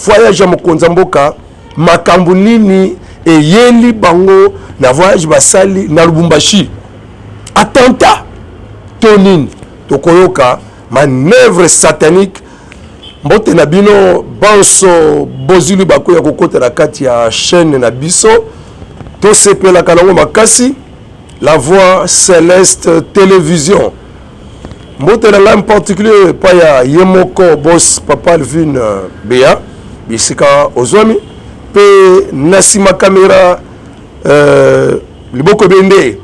voyage ya mokonzi ya mboka, makambo nini eyeli bango na voyage basali na Lubumbashi, attentat to nini? Tokoyoka manœuvre satanique. Mbote na bino banso bozili bakoya kokota na kati ya chaîne na biso, tosepelaka nango makasi, La Voix Céleste Télévision. Mbote na ngai en particulier epai ya ye moko boss papa Alvin Bea, bisika ozwami, mpe na nsima kamera liboko ebende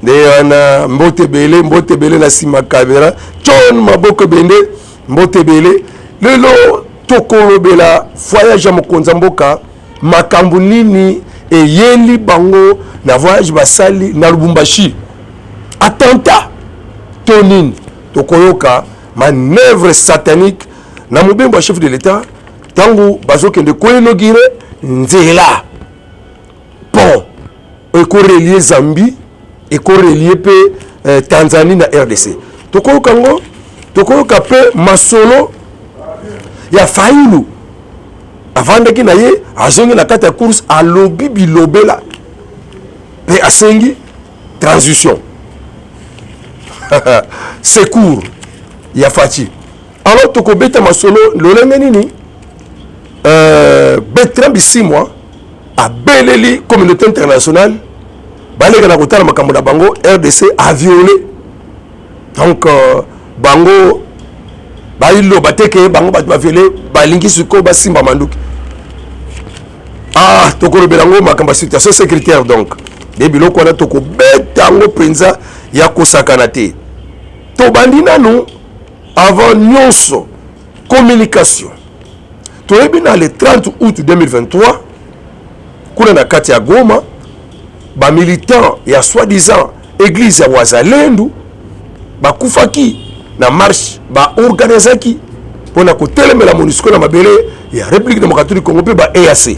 nde wana. Mbote ebele, mbote ebele na nsima kamera John maboko ebende, mbote ebele. Lelo tokolobela voyage ya mokonzi ya mboka, makambo nini eyeli bango na voyage basali na Lubumbashi, attentat to nini? Tokoyoka manœuvre satanique na mobembo ya chef de l'État, ntango bazokende koinaugurer nzela, pont ekorelier Zambie, ekorelier mpe Tanzanie na RDC. Tokoyoka yango. Tokoyoka mpe masolo ya Fayulu, avandaki na ye, azongi na kati ya course, alobi bilobela mpe asengi transition secours ya Fatshi. Alors tokobeta masolo lolenge nini Bertrand Bisimwa abeleli communauté internationale baleka na kotala makambo na bango. RDC aviolé, donc bango bailoba te ke bango bato baviolé, balingi sikoyo basimba manduki. Ah, tokolobela yango, makambo ya situation sécuritaire. Donc nde biloko wana tokobeta yango mpenza ya kosakana te. Tobandi nanu, avant nyonso, communication. Toyebi na le 30 août 2023, kuna na kati ya Goma, bamilitant ya soi-disant église ya Wazalendu bakufaki na marche baorganizaki mpona kotelemela MONUSCO na mabele ya République démocratique du Congo mpe ba EAC.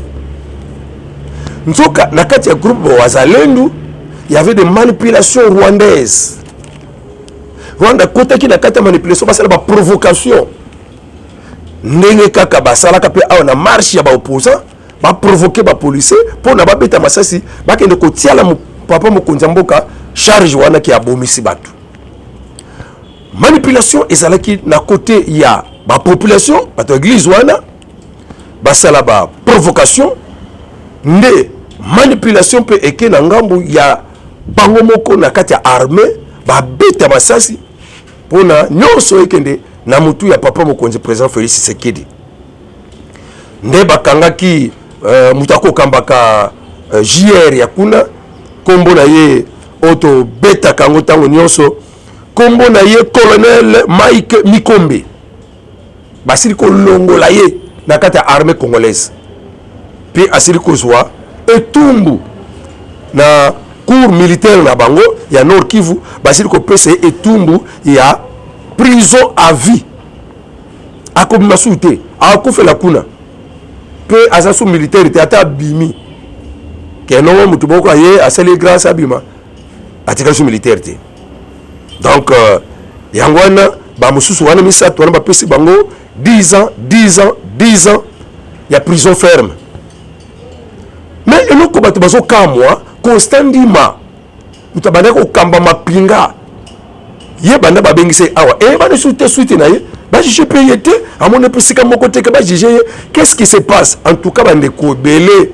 Nzoka na kati ya groupe Bawazalendu, y avait des manipulations rwandaises. Rwanda akotaki na kati ya manipulation, basala baprovocation ndenge kaka basalaka mpe awa na marche ya baopposant, baprovoquer bapolicier mpo na babeta masasi, bakende kotiala papa mokonzi ya mboka charge wana ke abomisi bato. Manipulation ezalaki na côté ya bapopulation, bato ya église wana basala baprovocation, nde manipulation mpe eke na ngambu ya bango moko na kati ya armée, babeta masasi mpona nyonso ekende na motu ya papa mokonzi président Félix Tshisekedi. Nde bakangaki moto akokambaka JR ya kuna, nkombo na ye oyo tobetaka yango ntango nyonso, nkombo na ye colonel Mike Mikombe. Basili kolongola ye na kati ya armée congolaise mpe asili kozwa etumbu na cour militaire na bango ya Nord Kivu. Basili kopesa ye etumbu ya prison à vie, akobima su te, akufela kuna mpe aza su militaire te. Ata abimi kenongo, motu moko aye asali grâce, abima, atikali su militaire te. Donc yango wana bamosusu wana misato wana bapesi bango 10 ans, 10 ans, 10 ans ya prison ferme. Mais eloko bato bazokamwa, Constant Ndima, moto abandaki kokamba mapinga, ye banda babengisa ye awa, eyebani su te suite na ye, bajuger mpe ye te, amoni mpe esika moko te ke bajuger ye. Qu'est-ce qui se passe? En tout cas, bandeko ebele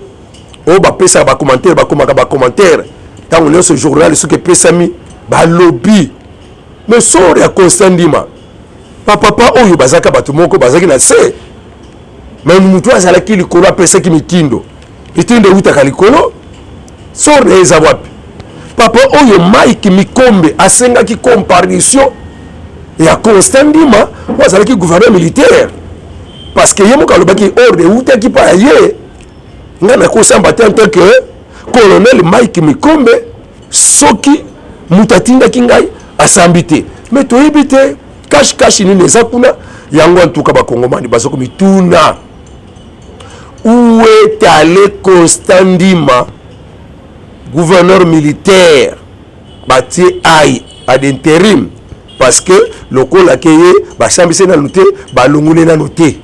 oyo bapesaka bacommentaire, bakomaka bacommentaire ntango nyonso journal soki epesami, balobi: mais sort ya Constant Ndima, bapapa oyo bazalaka bato moko bazalaki na se, mais motu azalaki likolo apesaki mitindo, mitindo eutaka likolo, sort na ye eza wapi? Papa oyo Mike Mikombe asengaki comparution ya Constant Ndima oyo azalaki gouverneur militaire, parce que ye moko alobaki ordre eutaki mpa ya ye: ngai nakosamba te en tant que colonel Mike Mikombe soki moto atindaki ngai asambi te. Mais toyebi te cache cache nini eza kuna. Yango antuka bakongomani baza komituna: où est allé Constant Ndima, gouverneur militaire batie ai ad intérim? Parce que lokola ke ye basambisi nanu te, balongoli nanu te.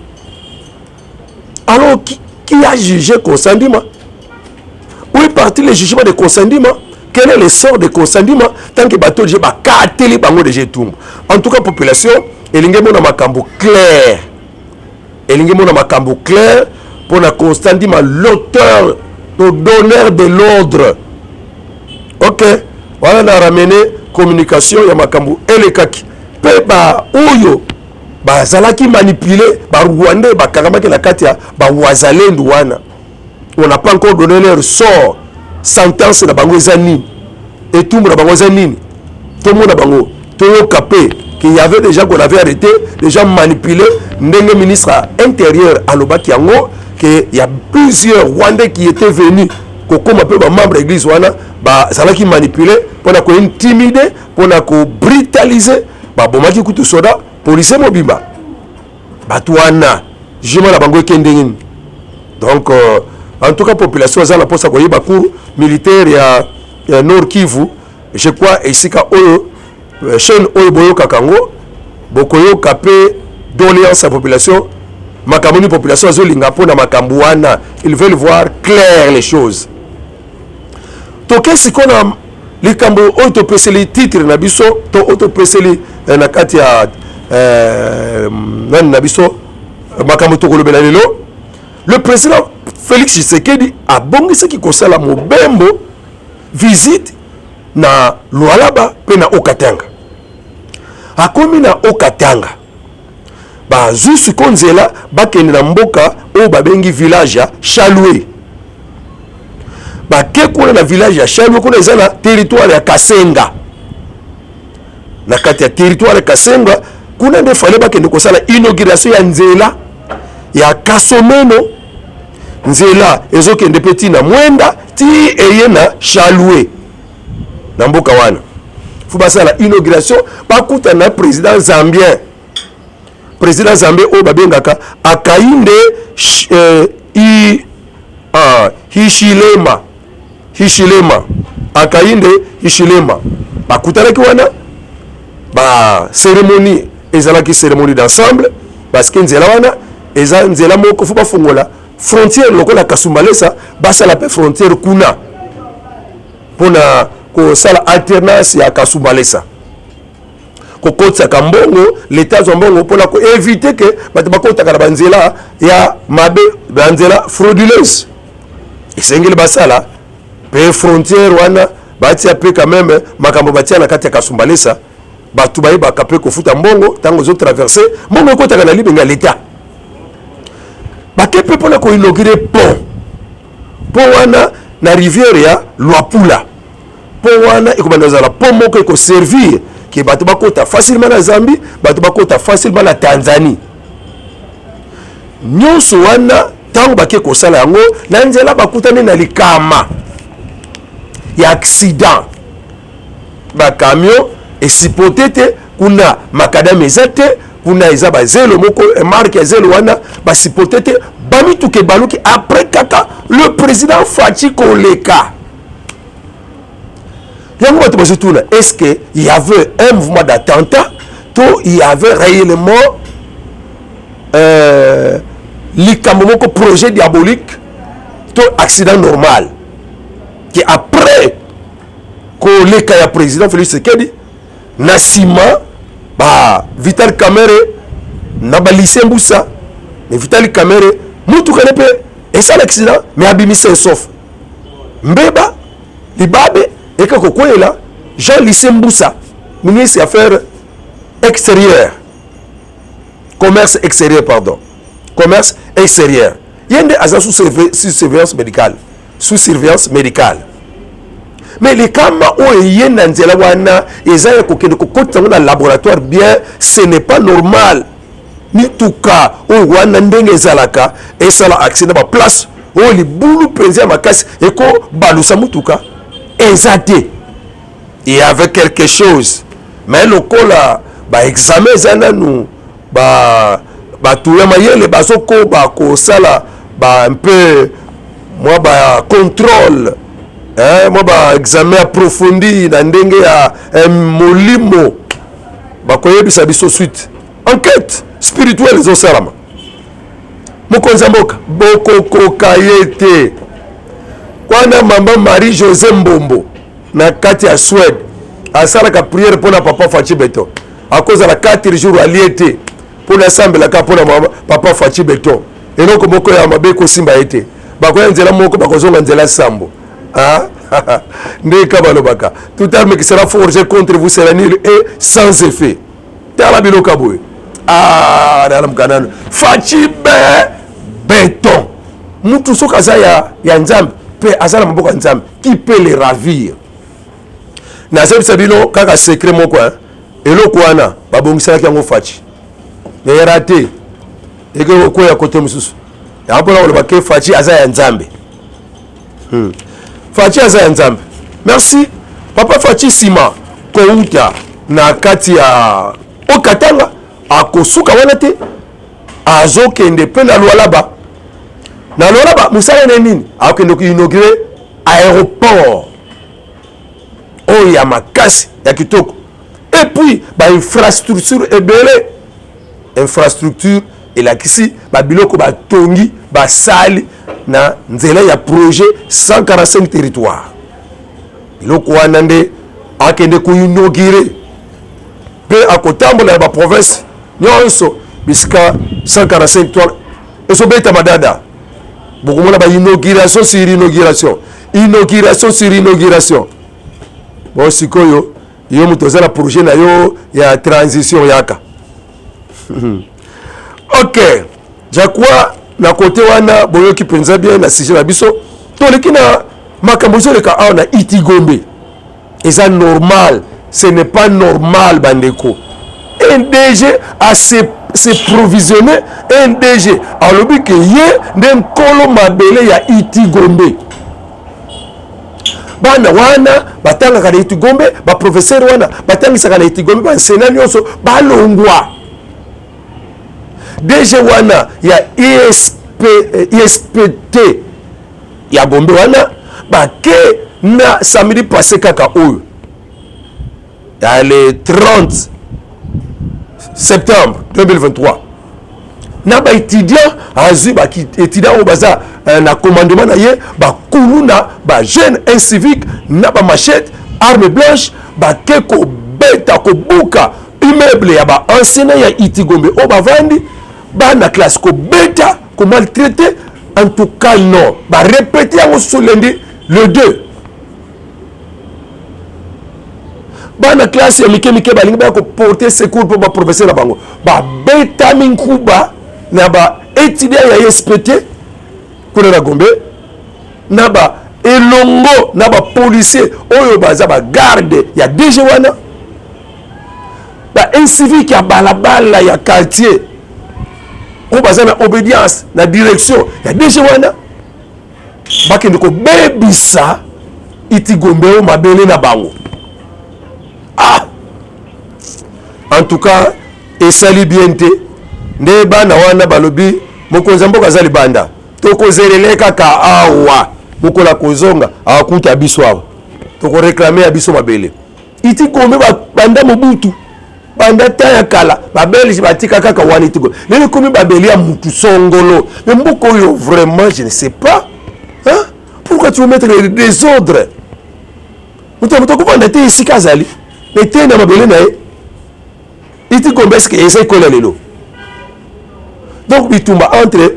Alors qui a jugé Constant Ndima? Où est parti le jugement de Constant Ndima? Quel est le sort de Constant Ndima tant que bato déjà bakateli bango déjà etumbu? En tout cas, population elingi emona makambo clair, elingi emona makambo clair mpona Constant Ndima, l'auteur, le donneur de l'ordre. Ok, wana na ramener communication ya makambo elekaki mpe baoyo bazalaki manipulé, Barwandais bakangamaki na kati ya Bawazalendu wana. On n'a pas encore donné leur sort. Sentence na bango eza nini? Etumbu na bango eza nini? Tomona bango, toyoka mpe qu'il y avait déjà qu'on avait arrêté, déjà manipulé, ndenge ministre intérieur alobaki yango, que y a plusieurs Rwandais qui étaient venus kokóma mpe bamembre ya église wana, bazalaki manipulé mpona kointimider, mpona kobrutaliser. Babomaki kutu soda, policier mobimba. Bato wana, jugement na bango eke ndenge nini? Donc en tout cas, population aza na mposa koyeba. Cour militaire ya Nord Kivu, je crois, esika oyo chaîne oyo boyokaka yango, bokoyoka mpe doléance ya population, makambo nini population azolinga mpona makambo wana. Ils veulent voir clair les choses. Toke sikoyo na likambo oyo topeseli titre na biso, to oyo topeseli na kati ya nani na biso, makambo tokolobela lelo. Le président Félix Tshisekedi abongisaki kosala mobembo, visite na Lualaba mpe na Haut-Katanga. Akomi na Haut-Katanga, bazwi siko nzela bakende na mboka oyo babengi village ya Chalwe. Bake kuna na village ya Chalwe, kuna eza na territoire ya Kasenga. Na kati ya territoire ya Kasenga kuna nde fale bakende kosala inauguration ya nzela ya Kasomeno. Nzela ezokende mpe ti na Mwenda, ti eye na Chalwe. Na mboka wana fu basala inauguration, bakutana na président zambien, président zambien oyo babengaka Hakainde Hichilema, Hichilema, Hakainde Hichilema. Bakutanaki wana, bacérémonie ezalaki cérémonie d'ensemble, parce que nzela wana eza nzela moko fo bafongola frontière lokola Kasumbalesa, basala mpe frontière kuna mpona kosala alternance ya Kasumbalesa, kokotisaka mbongo, leta azwa mbongo mpona koéviter ke bato bakotaka na banzela ya mabe, banzela frauduleuse. Esengeli basala mpe frontière wana, batia mpe quand même makambo batia na kati ya Kasumbalesa. Bato bayebaka mpe kofuta mbongo ntango ozotraverser, mbongo ekotaka na libenga ya leta. Bake mpe mpona koinaugurer pont, pont wana na rivière ya Luapula. Pont wana ekobanda kozala pont moko ekoservir ke bato bakota facilement na Zambie, bato bakota facilement na Tanzanie. Nyonso wana, ntango bake kosala yango, na nzela bakutani na likama ya accident. Bacamion esupporter te. Kuna macadam eza te, kuna eza bazelo moko, marque ya zelo wana basupporter te, bamituka ebaluki. Après kaka le président Fatshi koleka yango, bato bazotuna: est ce que il y avait un mouvement d'attentat to il y avait réellement likambo moko, projet diabolique to accident normal, ke après koleka ya président Félix Tshisekedi, na nsima ba Vital Kamerhe na balycée Mbusa? Mais Vital Kamerhe, mutuka ne mpe esala accident, mais abimisa sauf mbeba, libabe eka kokweyela Jean Lucien Mbusa, ministre ya affaires extérieures, commerce extérieur, pardon, commerce extérieur. Ye nde aza sous surveillance médicale, sous surveillance médicale. Mais likama oyo eye na nzela wana eza ya kokende kokotisa yango na laboratoire bien. Ce n'est pas normal, mituka oyo wana ndenge ezalaka esala accident, baplace oyo libulu mpenza ya makasi ekobalusa mutuka eza te. Il y avait quelque chose, mais lokola baexamen eza nanu, bato ya mayele bazokoba kosala ba un peu mwa bacontrôle, mwa baexamen approfondi na ndenge ya molimo, bakoyebisa biso suite. Enquête spirituelle ezosalama. Mokonzi ya mboka bokokoka ye te. Wana mama Marie Jose Mbombo na kati ya Suède asalaka prière mpo na papa Fatshi Beton, akozala 4 jours alie te mpo na asambelaka mpo na mama papa Fatshi Beton. Eloko moko ya mabe ekosimba ye te, bakoya nzela moko bakozonga nzela sambo. Ah? Ndeka balobaka toute arme qui sera forgée contre vous sera nulle et sans effet. Tala biloko ya boye. Ah, nalamuka nanu Fatshi be beton. Mutu soki aza ya Nzambe mpe aza na maboko ya Nzambe, qui peut le ravir? Nazebisa bino kaka secret moko, hein? Eloko wana babongiselaki yango Fatshi mais raté, eke kokwea kote mosusu. Yango mpona koloba ke Fatshi aza ya Nzambe. Fatshi aza ya Nzambe. Merci papa Fatshi. Nsima kouta na kati ya Okatanga, akosuka wana te, azokende mpe na Lualaba. Na Lualaba mosala na nini? Akokende koinaugurer aéroport oyo ya makasi ya kitoko, et puis bainfrastructure ebele. Infrastructure elakisi babiloko batongi, basali na nzela ya projet 145 territoire. Biloko wana nde akende koinaugurer, mpe akotambola na baprovince nyonso bisika 145 territoire ezobeta madada. Bokomona bainauguration sur inauguration, inauguration sur inauguration. Bon, sikoyo yo moto oza na projet na yo ya transition, yaka. Ok, jakwa na kote wana boyoki mpenza bien na sujet na biso. Toleki na makambo ezoleka awa na Itigombe. Eza normal? Ce n'est pas normal, bandeko. Un DG a se provisionné, un DG alobi ke ye nde nkolo mabele ya Itigombe. Bana wana batangaka na Itigombe, baprofesseur wana batangisaka na Itigombe, baenseignant nyonso balongwa. DG wana ya ISP, ISPT ya Gombe wana, bake na samedi passé kaka oyo ya le 30 septembre 2023, na baétudiant azwi, baétudiant oyo baza na commandement na ye, bakulu na bajeune incivique na bamachete, arme blanche, bake kobeta, kobuka immeuble ya baenseignant ya Itigombe oyo bavandi, bana classe, kobeta, komaltraiter. En tout cas non, barépéter yango susu lundi le 2. Bana classe ya mike mike balingi baya koporter secours mpo baprofesseur na bango babetami nkuba na baétudiant ya ISPT kuna na Gombe, na ba elongo na bapolicier oyo baza bagarde ya DG wana. Baincivique ya balabala ya quartier oyo baza na obédience na direction ya DG wana, bakende kobebisa Itigombe oyo mabele na bango. Ah, en tout cas esali bien te. Nde bana wana balobi mokonzi ya mboka aza libanda, tokozelele kaka awa. Mokolo akozonga, akuta biso awa, tokoréclamer ya biso mabele Itigombe. Banda Mobutu, banda ta ya kala, babelge batika kaka wana Itigombe, lelo ekomi babele ya mutu songolo. Mais mboka oyo vraiment, je ne sais pas, hein? Pourquoi tu veux mettre le désordre? Moto ya moto akovanda te esika azali ete na mabele na ye Itigombe. Est-ce eza ekola lelo? Donc bitumba entre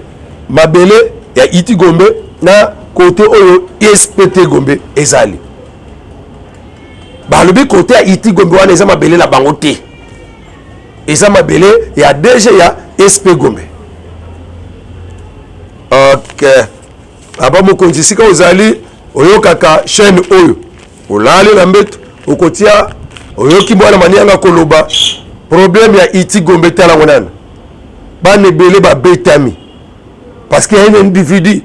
mabele ya Itigombe na kote oyo ISPT Gombe ezali, balobi kote ya Itigombe wana eza mabele na bango te, eza mabele ya DG ya SP Gombe. Ok, aba mokonzi, esika ozali, oyokaka chaîne oyo, olali na mbeto, okotia, oyoki mwana Manianga koloba problème ya Itigombe, talango nano bana ebele babetami parce que ya un individu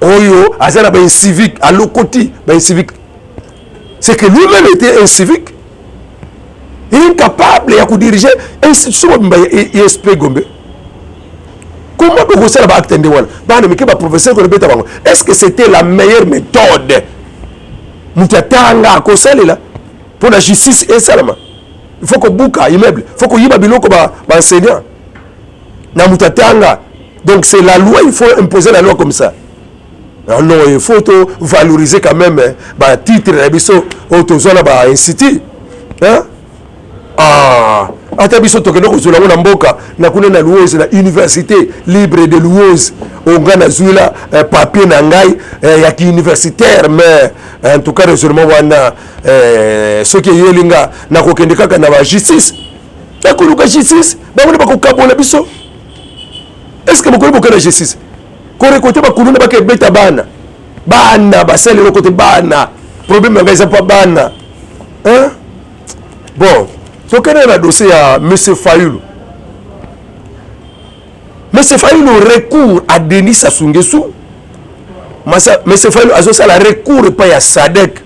oyo aza na baincivique, alokoti baincivique. C'est que lui-même était incivique, incapable ya kodiriger institution mobimba ya ISP Gombe. Comment bokosala baacte nde wana? Bana mike, baprofesseur, kolobeta bango, est ce que c'était la meilleure méthode moto atanga akosalela mpo na justice esalama? Il faut kobuka immeuble, il faut koyiba biloko baenseignant na moto atanga. Donc c'est la loi, il faut imposer la loi comme ça. Ah non, il faut to valoriser quand même ba titre na biso oyo tozwa na ba institut, hein? Ah, ata biso tokende kozwela yango na mboka na kuna na Luozi, na Université libre de Luozi, oyo ngai nazwila papier na ngai ya kiuniversitaire. Mais en tout cas, raisonnement wana, soki eyeli nga, nakokende kaka na bajustice, nakoluka justice. Bango nde bakokabola biso. Est ce que mokoli bokende na justice korekote bakuluna bakebeta bana? Bana basali eloko te. Bana, problème na ngai eza mpa bana, hein? Bon, tokende na dossier ya monsieur Fayulu. Monsieur Fayulu recours à Denis Sassou Nguesso. Monsieur Fayulu azosala recours epai ya SADC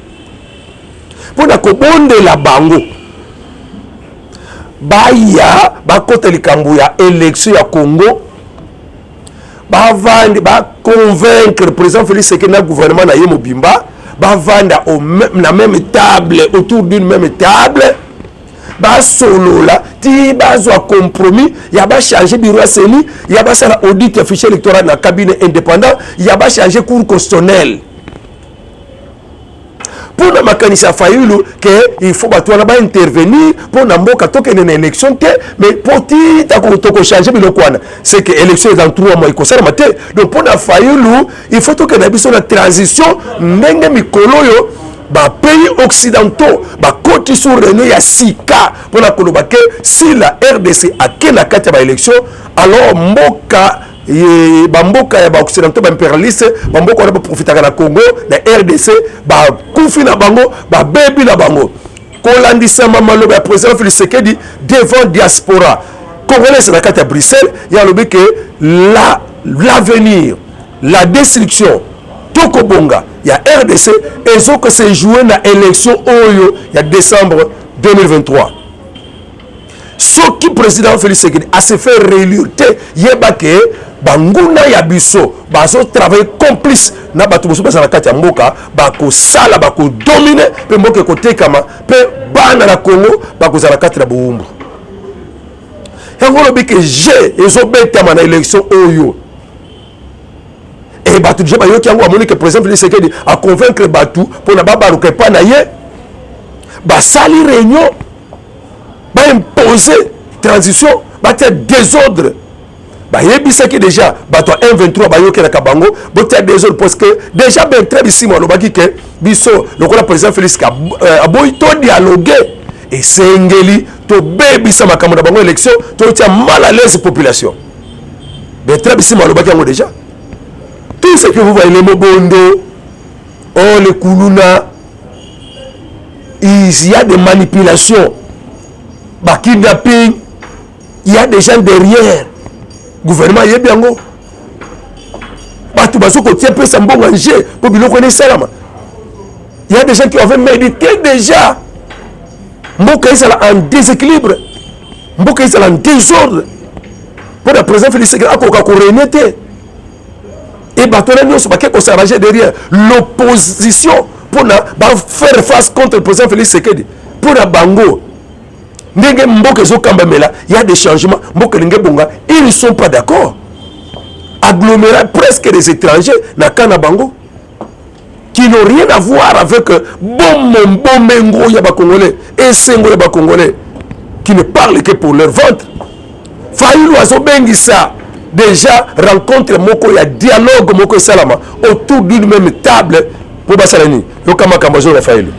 mpona kobondela bango baya bakota likambo ya élection ya Congo, bavandi, baconvaincre président Félix Tshisekedi na gouvernement na ye mobimba, bavanda na même table, autour d'une même table, basolola ti bazwa compromis ya bachange bureau ya CENI, ya basala audit ya fichier électoral na cabinet indépendant, ya bachange Cour constitutionnelle. Mpona makanisi ya Fayulu ke il faut bato wana baintervenir mpo na mboka tokende na élection te. Mais mpo ti tokochange biloko wana, c'est que élection eza 3 mois, ekosalama te. Donc mpo na Fayulu, il faut tokende na biso na transition ndenge mikolo oyo bapays occidentaux bakoti sur réunion ya sika mpona koloba ke si la RDC ake na kati ya baélection, alors mboka, bamboka ya baoccidentaux, baimpérialiste, bamboka wana baprofitaka na Congo, na RDC, bakufi na bango, babebi na bango. Kolandisama maloba ya président Félix Tshisekedi devant diaspora congolaise na kati ya Bruxelles, ye alobi ke l'avenir, la destruction to kobonga ya RDC ezokose jouer na élection oyo ya décembre 2023. Soki président Félix Tshisekedi ase fait réélire te, yeba ke banguna ya biso bazotravaille complice na bato mosusu baza na kati ya mboka, bakosala, bakodomine, mpe mboka ekotekama, mpe bana na Congo bakozala kati na bowumbu. Yango olobi ke g ezobetama na élection oyo. E bato déjà bayoki yango, bamoni ke président Félix Tshisekedi aconvaincre bato mpona babaluka epai na ye. Basali réunion, baimpose transition, batia désordre. Bayebisaki déjà bato ya 123, bayokelaka bango, botia désordre, parce que déjà Bertrand Bisimwa alobaki ke biso, lokola président Félix aboyi to dialogue, esengeli tobebisa makambo na bango élection, totia mal à l'aise population. Bertrand Bisimwa alobaki yango déjà. Tout ce que vous voyez, les mobondo, oh, les kuluna, il y a des manipulations, bakidnapping, il y a des gens derrière. Gouvernement yebi yango. Bato bazokotia, pesa mbongo nge mpo biloko wana esalama. Il y a des gens qui avaient médité déjà mboka ezala en déséquilibre, mboka ezala en désordre, mpo na président Félix akoka korégner te. E bato wana nyonso bake kos'arranger derrière l'opposition mpona bafaire face contre le président Félix Tshisekedi. Mpo na bango, ndenge mboka ezokambamela, ya des changements, mboka elingi ebonga, ils ne sont pas d'accord. Agglomérat presque des étrangers na ka na bango qui n'ont rien à voir avec bomengo ya bacongolais, esengo ya bacongolais, qui ne parlent que pour leur ventre. Fayulu azobengisa déjà rencontre moko ya dialogue moko esalama autour d'une même table mpo basala nini? Yoka makambo azoyoka Fayulu.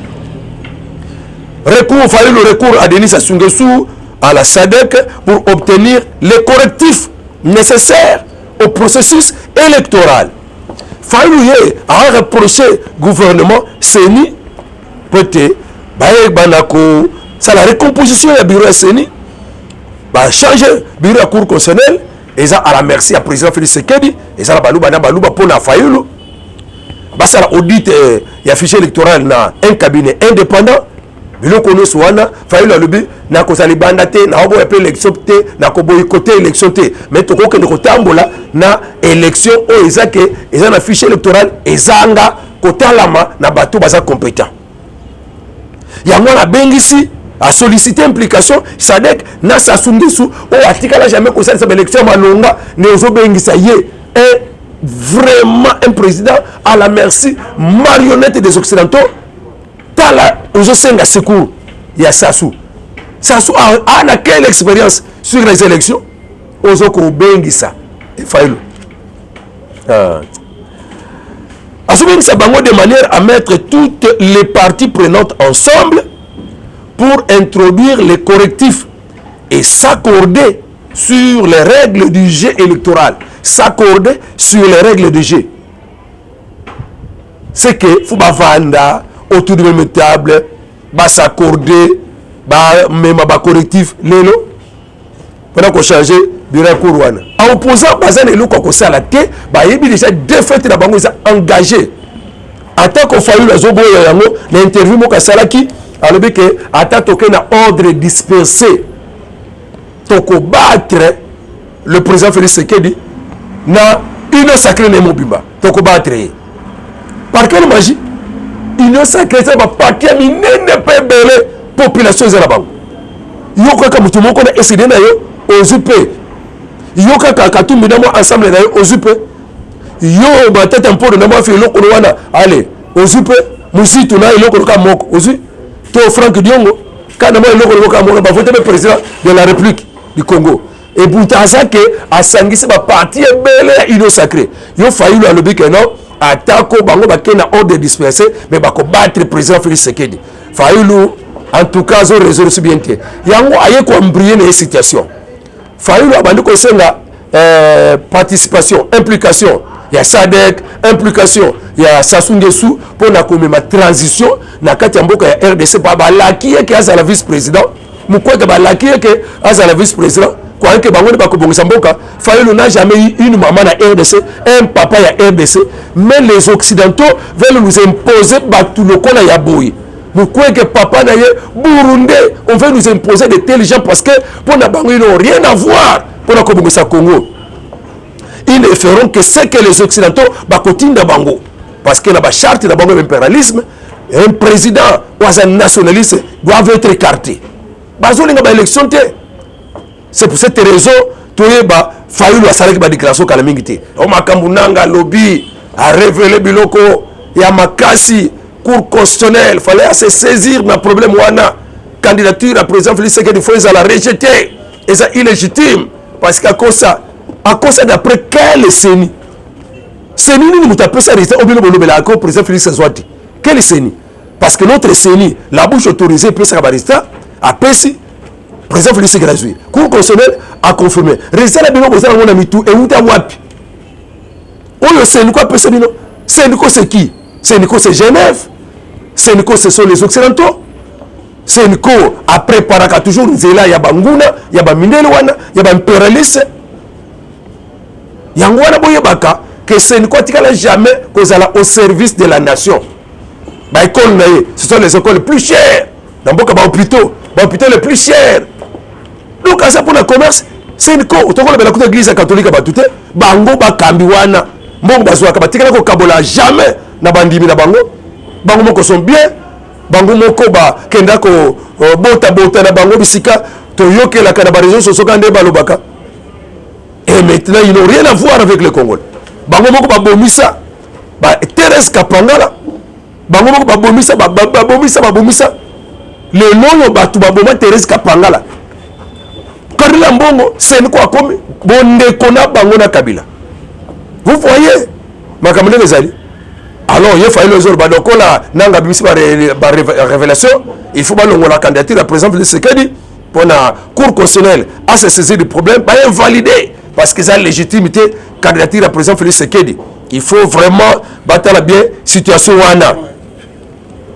Recours, Fayulu recours à Denis Sassou Nguesso, à la SADC, pour obtenir les correctifs nécessaires au processus électoral. Fayulu ye a reproché gouvernement, CENI, po ete bayebana kosala recomposition ya bureau ya CENI, bachange bureau ya Cour constitutionnelle. Eza à la merci ya président Félix Tshisekedi, eza na Baluba na Baluba. Mpo na Fayulu, basala audit ya fichier électoral na un cabinet indépendant. Biloko nyonso wana, Fayulu alobi: nakozala libanda te, nakoboya mpe élection te, nakoboyikote élection te, mais tokokende kotambola na élection oyo eza ke eza na fichier électoral ezanga kotalama na bato baza compétent. Yango wana abengisi Asollicite implication SADC na Sassou Nguesso oyo atikala jamais kosalisa baélection ya malonga, nde ozobengisa ye, un vraiment un président à la merci, marionnette des Occidentaux. Tala, ozosenga secours ya Sassou. Sassou a na quelle expérience sur les élections? Ozokobengisa Fayulu, ah. Azobengisa bango de manière à mettre toutes les parties prenantes ensemble pour introduire les correctifs et s'accorder sur les règles du jeu électoral. S'accorder sur les règles du jeu, c'est que faut bavanda autour de même table, bas'accorder, bamema bacorrectif. Lelo mpona kochanger bureau ya cour wana, baopposant baza na eloko ya kosala te. Bayebi déjà défaite na bango eza engagé. Atako Fayulu azoboya yango, na interview moko asalaki, alobi ke ata toke na ordre dispersé, tokobattre le président Félix Tshisekedi na Union sacrée na ye mobimba, tokobattre ye. Par quelle magie? Union sacrée eza baparti ya minene mpe ebele, population eza na bango. Yo kaka motu moko na ECiDé na yo, ozwi mpe. Yo kaka Katumbi na mwa ensemble na yo, ozwi mpe. Yo Matata Mpono na mwa fi eloko wana, ale ozwi mpe. Muzito na eloko kaka moko, ozwi. To Frank Diongo kaka na mwa eloko kaka moko, bavote mpe président de la République du Congo. Ebuta aza ke asangisi baparti ebele ya Union sacrée. Yo Fayulu alobi ke non, atako bango bakei na ordre dispersé, mais bakobattre président Félix Tshisekedi. Fayulu en tout cas azo résoudre si bien te. Yango aye koembrouiller na ye situation. Fayulu abandi kosenga participation, implication ya SADC, implication ya Sassou Nguesso mpona komema transition na kati ya mboka ya RDC. Balaki ye ke azala vice président. Mukwege balaki ye ke azala vice président kwayeke bango nde bakobongisa mboka. Fayulu n'a jamais eu une maman na RDC, un papa ya RDC, mais les Occidentaux veulent nous imposer bato lokola ya boye. Mukwege, papa na ye burundais. On veut nous imposer de tels gens parce que mpo na bango, ils n'ont rien à voir mpona kobongisa Congo. Ils ne feront que ce que les Occidentaux bakotinda bango, parce que na bacharte na bango ya impérialisme, un président oyo aza nationaliste doivent être écarté. Bazolinga baélection te. C'est pour cette raison toyeba Fayulu asalaki badéclaration kala mingi te. O makambo nanga alobi, arévéler biloko ya makasi. Cour constitutionnelle fallait ase saisir na problème wana. Candidature ya président Félix Tshisekedi faut ezala rejeté, eza illégitime, parce que akosa. Akosa d'après quelle CENI? CENI nini moto apesa résultat oyo bino bolobelaka ko président Félix azwa te? Quelle CENI? Parce que notre CENI, la bouche autorisée, epesaka barésultat. Apesi président Félix Tshisekedi azwi. Cour constitutionnelle aconfirme résultat na bino. Boza nango na mitu, euta wapi oyo CENCO apesa bino? CENCO, c'est qui? CENCO, c'est Genève. CENCO, ce sont les Occidentaux. CENCO apréparaka toujours nzela ya banguna, ya bamindele wana, ya baimpérialiste. Yango wana boyebaka ke CENCO atikala jamais kozala au service de la nation. Baécole na ye, ce sont les écoles les plus chères na mboka, bahôpitaux, bahôpitaux les plus chers. Donc aza mpona commerce, CENCO. Tokolobela kuta église ya catholique, bato te. Bango bakambi wana, mbongo bazwaka, batikala kokabola jamais na bandimi na bango. Bango moko sont bien, bango moko bakenda kobotabota na bango bisika toyokelaka na baréseaux sociaux ka nde balobaka. Et maintenant, ils n'ont rien à voir avec les Congolais. Bango moko babomisa ba Thérèse Kapangala, bango moko babomisa, babomisa, babomisa. Lelo oyo bato baboma Thérèse Kapangala, Cardinal Ambongo, CENCO akomi bondeko na bango na Kabila. Vous voyez makambo ndenge ezali. Alors ye Fayulu ezoloba lokola nanga abimisi barévélation, il faut balongola candidature ya président Félix Tshisekedi mpona Cour constitutionnelle ase saisir du problème, bainvalide, parce que eza légitimité candidature ya président Félix Tshisekedi. Il faut vraiment batala bien situation wana.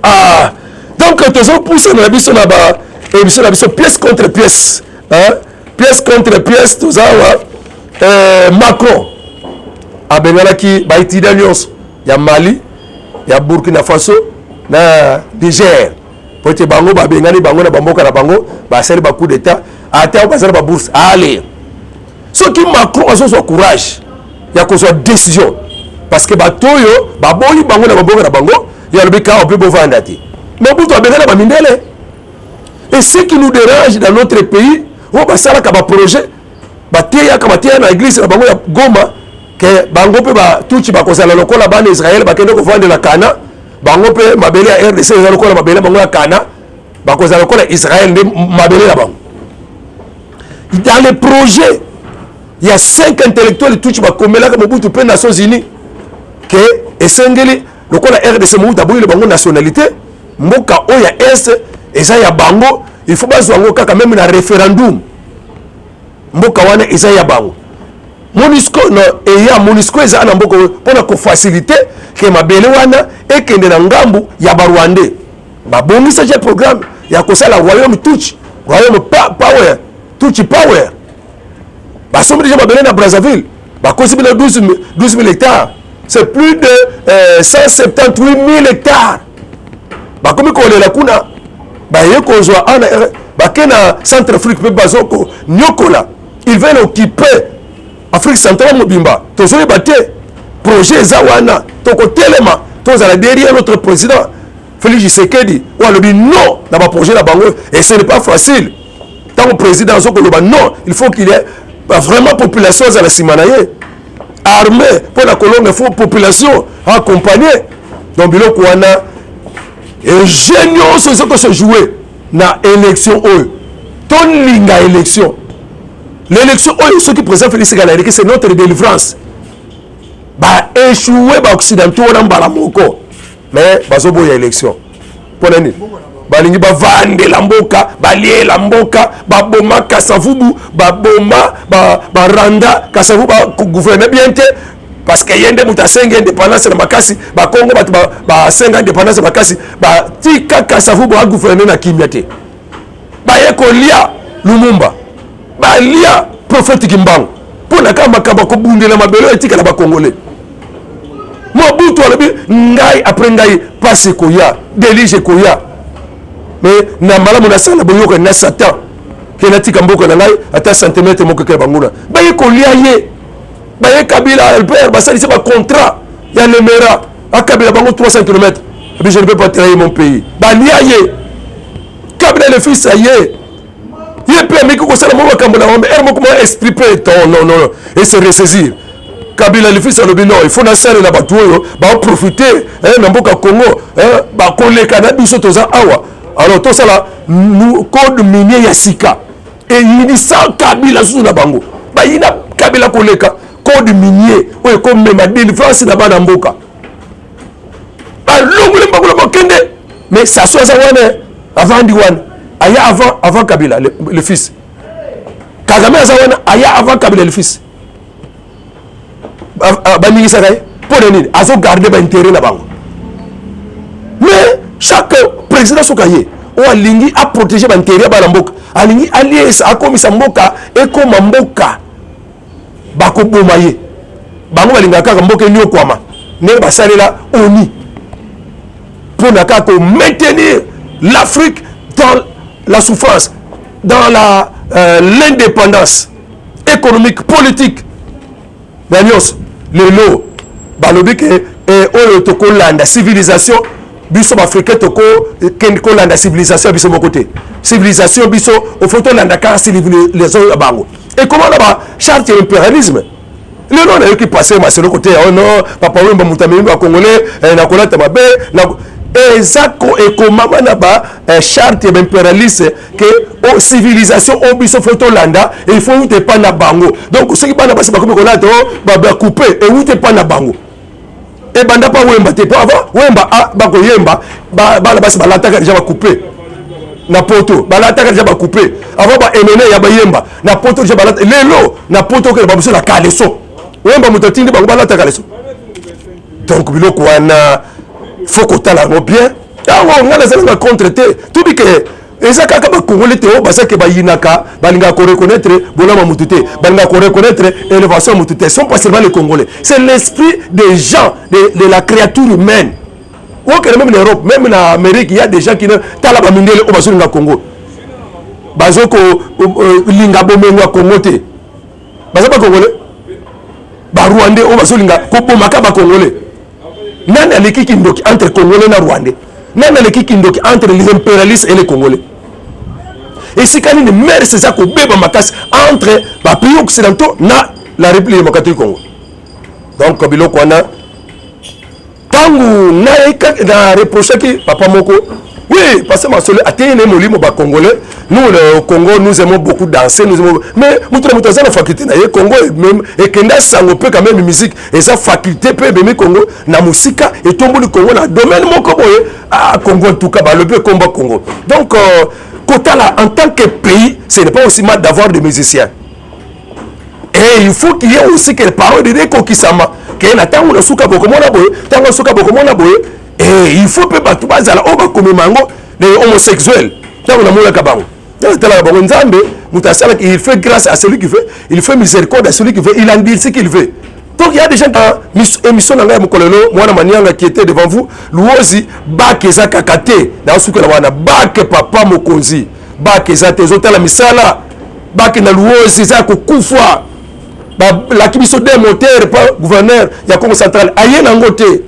Ah, donc tozopusana na biso na ba émission na biso, pièce contre pièce, hein? Pièce contre pièce, toza awa. Macron abenganaki baétudiant nyonso ya Mali, ya Burkina Faso na Niger, po ete bango babengani bango na bamboka na bango, basali bacoup d'état, ata baza na babourse. Ale soki Macron azozwa courage ya kozwa décision, parce que bato oyo baboyi bango na bamboka na bango, ye alobi kaka mpe bovanda te. Mobutu abengana bamindele. Et ce qui nous dérange dans notre pays, oyo basalaka baprojet, bateyaka, bateya na église na bango ya Goma ke bango mpe batutsi bakozala lokola bana Israele bakende kovandela Kana. Bango mpe mabele ya RDC eza lokola mabele bango ya Kana, bakozala lokola Israele nde mabele na bango. Dans les projets ya 5 intellectuels tutsi bakomelaka Mobutu mpe Nations Unies ke esengeli lokola RDC, Mobutu aboyile bango nationalité, mboka oyo ya Est eza ya bango, il faut bazwa yango kaka même na référendum, mboka wana eza ya bango. MONUSCO no eya, MONUSCO eza na mboka oyo mpona kofaciliter ke mabele wana ekende na ngambu ya Barwandais. Babongisa je programme ya kosala royaume tutsi, royaume power, Tutsi power. Basombi déjà mabele na Brazzaville, bakosi bino 12 000 hectares, c'est plus de 178 000 hectares. Bakomi kolela kuna, baye kozwa ana, bake na Centre Afrique mpe bazo konyokola. Ils veulent occuper Afrique centrale mobimba. Tozoyeba te, projet eza wana. Tokotelema, tozala derrière notre président Félix Tshisekedi oyo alobi non na baprojet na bango. Et ce n'est pas facile. Ntango président azokoloba non, il faut qu'il y ait vraiment population azala nsima na ye. Armée mpo na kolonga, il faut population accompagner. Donc biloko wana, jeu nyonso eza kose jouer na élection oyo. Tolinga élection, l'élection oyo soki président Félix Tshisekedi aleki, c'est notre délivrance. Baéchoué baoccidentaux wana mbala moko, mais bazoboya élection. Mpo na nini? Balingi bavandela mboka, baliela mboka, baboma Kasavubu, baboma baranda Kasavubu, bagouverne bien te, parce que ye nde moto asengi indépendance na makasi. Bakongo bato basenga indépendance makasi, batika Kasavubu agouverne na kimia te. Baye kolia Lumumba, balia prophète Kimbangu, mpo na kaka makambo ya kobundela mabele oyo etikala Bakongole. Mobutu alobi: ngai, après ngai pasi ekoya, déluge ekoya, mais na malamu nasala boyokani na Satan ke natika mboka na ngai ata centimètre moko ekela banguna. Baye kolia ye, baye Kabila Albert, basalisi bacontrat ya Lemera, akabela bango 300 km. Abi: je ne peux pas trahir mon pays. Balia ye. Kabila le fils aye, ye mpe ameki kosala mo makambo na bango ere moko, mwa esprit mpe non, non, non, et se ressaisir. Kabila le fils alobi: non, il faut nasalela bato oyo baprofite na mboka Congo, bakoleka na biso toza awa. Alors tosala code minier ya sika eyinisa Kabila susu na bango, bayina Kabila koleka. Code minier oyo ekomema délivrance na bana mboka. Balongoli mbango na bakende, mais Sassou aza wana, avandi wana, aya avant Kabila le fils. Kagame aza wana, aya avant Kabila le fils. Baningisaka ye mpo na nini? Azogarde baintérêt na bango. Mais chaque président soki aye, oyo alingi aprotéger baintérêt ya bana mboka, alingi aliesa, akomisa mboka ekoma mboka, bakoboma ye. Bango balingaka kaka mboka eniokwama ndenge basalela ONU mpona kaka komaintenir l'Afrique dans la souffrance, dans la l'indépendance économique, politique na nyonso. Lelo balobi ke oyo tokolanda civilisation, biso baafricain tokokende kolanda civilisation ya biso moko te. Civilisation biso ofo tolanda kaka civilisation ya bango. Ekoma na bacharte ya impérialisme. Lelo nayoki pasteur Maselo kote ya no Papa Wemba, moto amemi bacongolais na kolata mabe. Eza ekomama na bacharte ya baimpérialiste ke civilisation oyo biso fo tolanda, il faut euta epa na bango. Donc soki bana basi bakomi kolata o bacoupe, euta epa na bango. Ebanda mpa Wemba te, po avant Wemba bakoyemba, bana basi balataka déjà bacoupe na Poto, balataka déjà bacoupe. Avant baemene ya bayemba na Poto déjà balata. Lelo na Poto okende babiso na caleçon. Wemba moto atindi bango balata caleçon? Donc biloko wana, faut kotala yango bien. Yango ngai nazalanga contre te. Tobi ke eza kaka bakongole te oyo bazake bayinaka, balingaka koreconnaître bolama motu te, balingaka koreconnaître élévation ya motu te. Sont pas seulement les Congolais, c'est l'esprit des gens de la créature humaine. Okende même na Europe, même na Amérique, il y a des gens qui ne tala bamindele oyo bazolinga Congo, bazokolinga bomengo ya Congo te. Baza bacongolais, Barwandais oyo bazolinga kobomaka bacongolais. Nani aleki kindoki entre Congolais na Rwandais? Nani aleki kindoki entre les impérialistes et les Congolais? Esika nini mers eza kobeba makasi entre bapays occidentaux na la République démocratique du Congo. Donc biloko wana, ntango na reprochaki papa moko, oui, parce que masolo ateyene molimo bacongolais. Nous, le Congo, nous aimons beaucoup danser, nous aimons, mais moto na moto aza na faculté na ye. Congo même ekenda sango mpe quand même musique eza faculté mpe ememi Congo na mosika, etomboli Congo na domaine moko boye. Ah, Congo, en tout cas balobi ekomba Congo. Donc kotala en tant que pays, ce n'est pas aussi mal d'avoir des musiciens et il faut qu'il y ait aussi que les paroles de ekokisama ke na ntango na suka bokomona boye, ntango na suka bokomona boye. Et il faut mpe bato bazala oyo bakomema yango, les homosexuels. Ntango namonaka bango, talaka bango, Nzambe moto asalaki. Il fait grâce à celui qui veut, il fait miséricorde à celui qui veut, il en dit ce qu'il veut. Donc il y a des gens dans émission na ngai ya mokolo lelo, mwana Manianga qui était devant vous. Luozi bak eza kaka te, naosukela wana. Bak, papa mokonzi, bak eza te, ezotala misala. Bak na Luozi eza ya kokufa. Balaki biso deux moteur pa gouverneur ya Congo Central, aye nango te.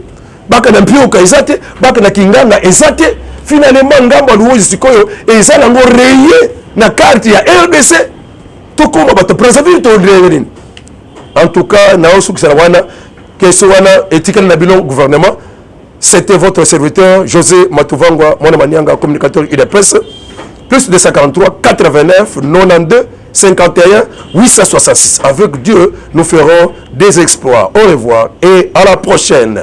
Baka na Mpioka eza te, baka na Kinganga eza te. Finalement ngambo ya Luozi sikoyo eza nango reye na carte ya RDC. Tokóma bato Brazzaville to nini? En tout cas naosukisana wana. Question wana etikali na bino gouvernement. C'était votre serviteur José Matuvangwa Mwana Manianga, communicateur UDPS, +243 89 92 51 866. Avec Dieu, nous ferons des exploits. Au revoir et à la prochaine.